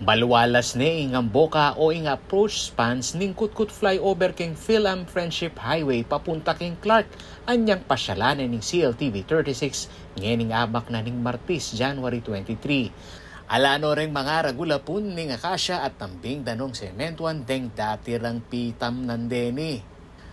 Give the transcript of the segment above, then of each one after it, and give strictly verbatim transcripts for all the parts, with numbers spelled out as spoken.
Maluwalas ne ing amboka o ing approach spans ning Kutkut Flyover king PhilAm Friendship Highway papunta king Clark anyang pasyalan ne ning C L T V thirty-six ngening abak na ning Martis, January twenty-three. Ala no reng mangaragul a pun ning akasya at tambing danung sementuan deng dati rang pitamnan deni.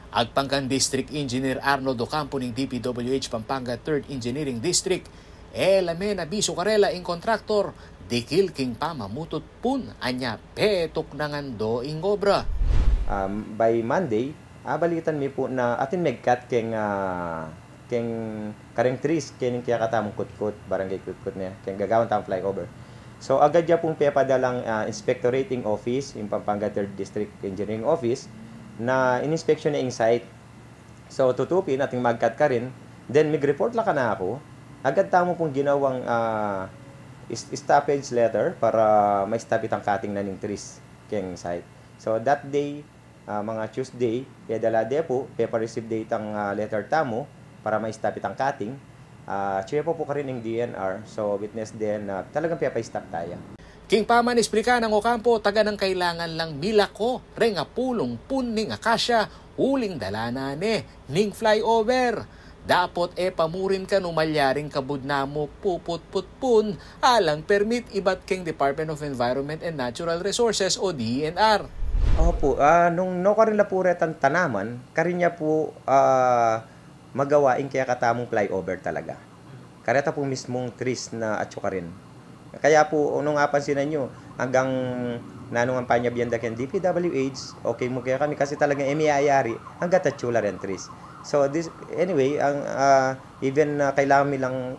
Agpang kang District Engineer Arnold Ocampo ning D P W H Pampanga Third Engineering District, e la me nabisu karela ing kontraktor dikil king pamamutut pun anya petuk na ngan do ing obra. Um, by Monday, abalitan mi pu na atin megkat keng, ah, keng kareng trees, keng kekatamung Kutkut, Barangay Kutkut ne, keng gagawan tamung flyover. So, agad ya pung pepadalang, ah, inspectorate ing office, ing Pampanga Third District Engineering Office, na in-inspection ne ing site. So, tutu pin atin magkat karin, then mig-report la kanaku, agad tamu pung ginawang, ah, is-, stoppage letter para ma-stop itang cutting na ning trees keng site. So, that day, ah, mga Tuesday, pedala de pu, pepa-receive de itang, ah, letter tamu para ma-stop itang cutting. Ah, atyu ya pu karin ing D N R, so witness de na talagang pepa-stop taya. King pamanisplika nang Ocampo, taganang kailangan lang milako reng apulung pun ning akasya uling dalanan ne ning flyover. Dapot e pa mu rin kanu malyaring kabud na mu puputput pun alang permit ibat keng Department of Environment and Natural Resources o D E N R. Opu, ah, nung nukarin la pu retang tanaman, karin ya pu, ah, magawa ing kekatamung flyover talaga. Kareta pung mismung trees na atyu karin. Kaya pu, nung apansinan yu, anggang nanu ngan panyabian da keng D P W H, okay mu kekami kasi talagang e miyayari anggat atyu la reng trees. So, this, anyway, ang, ah, even, ah, kailangan mi lang,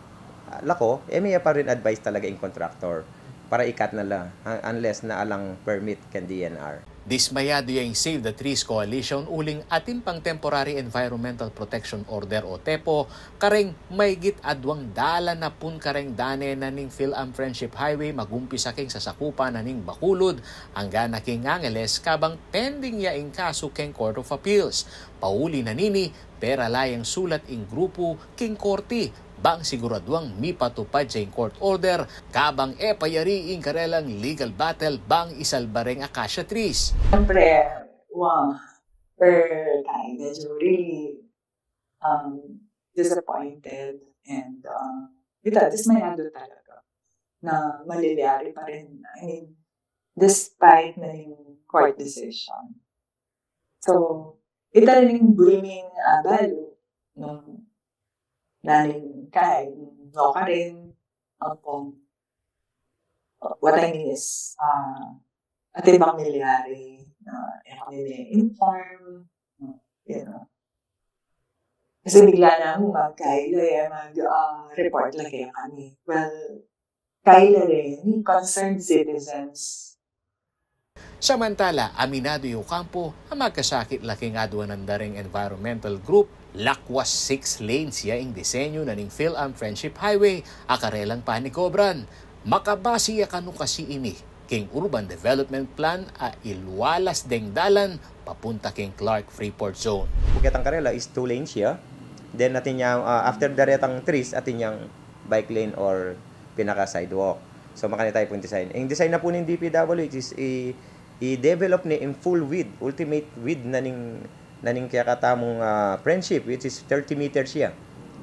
ah, lako, e miya pa rin advice talaga ing contractor para i-cut na la, un-, unless na alang permit keng D N R. Dismayadu ya ing Save the Trees Coalition uling atin pang Temporary Environmental Protection Order o TEPO kareng maygit aduang dalan na pun kareng dane na ning PhilAm Friendship Highway, magumpisa king sasakupan na ning Bacolod angga na king Angeles, kabang pending ya ing kasu keng Court of Appeals. Pauli na nini, pera la yang sulat ing grupu king korte bang siguraduang mipatupad ya ing court order, kabang e pa yari ing karelang legal battle bang isalba reng acacia trees. Siyempre, wow, per time, medyo really, um, disappointed and, um, kita, dismayado talaga na malilyari pa rin, I mean, despite na yung court decision. So, ita rin yung buri ming, ah, balu nung naning kay, nukarin, ampong, what I mean is, ah, atin pang milyari na, e kami ma-inform, you know. Kasi bigla na mu magkaila, e, mag, ah, report la kekami. Well, kaila rin, concerned citizens. Samantala, aminadu i Ocampo a magkasakit la king aduanan da reng environmental group, lakwas six lanes ya ing disenyu na ning PhilAm Friendship Highway a karelang panikobran. Makabasi ya kanu kasi ini king urban development plan a ilwalas deng dalan papunta king Clark Freeport Zone. Buketang karela is two lanes ya. Then atin yang, ah, after daretang trees, atin yang bike lane or pinaka sidewalk. So, makanita pu ing design. Ing design na pu ning D P W H is i, i-develop ne ing full width, ultimate width na ning, na ning kekatamung, ah, Friendship, which is thirty meters ya.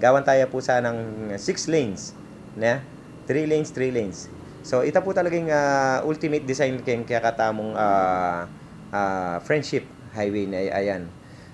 Gawan taya pu sanang six lanes, ne? Three lanes, three lanes. So, ita pu talagang, ah, ultimate design keng kekatamung, ah, ah, Friendship Highway na, ayan.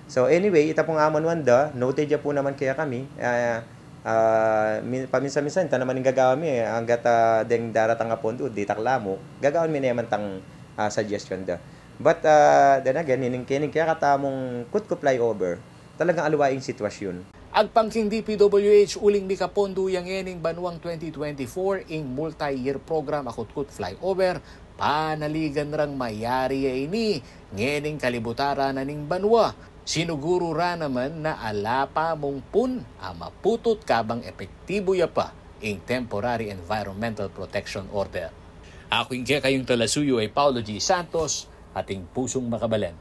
So, anyway, ita pung amanuan da, noted ya pu naman kekami, ah, ah, min-, paminsan-minsan, ita naman ing gagawan mi, e, anggat, ah, deng daratang a pondo, ditak la mu, gagawan mi naman tang, ah, suggestion da. But, ah, then again, ining, ining kekatamung Kutkut flyover, talagang aliwa ing sitwasyun. Agpang king D P W H, uling mikapondo ya ngening banuang twenty twenty-four ing multi-year program a Kutkut flyover, panaligan rang mayari ya ini ngening kalibutan ra na ning banua. Sinuguru ra naman na ala pa mung pun a maputut kabang epektibu ya pa ing Temporary Environmental Protection Order. Aku ing kekayung talasuyu ay Paulo G Santos, ating pusung makabalen.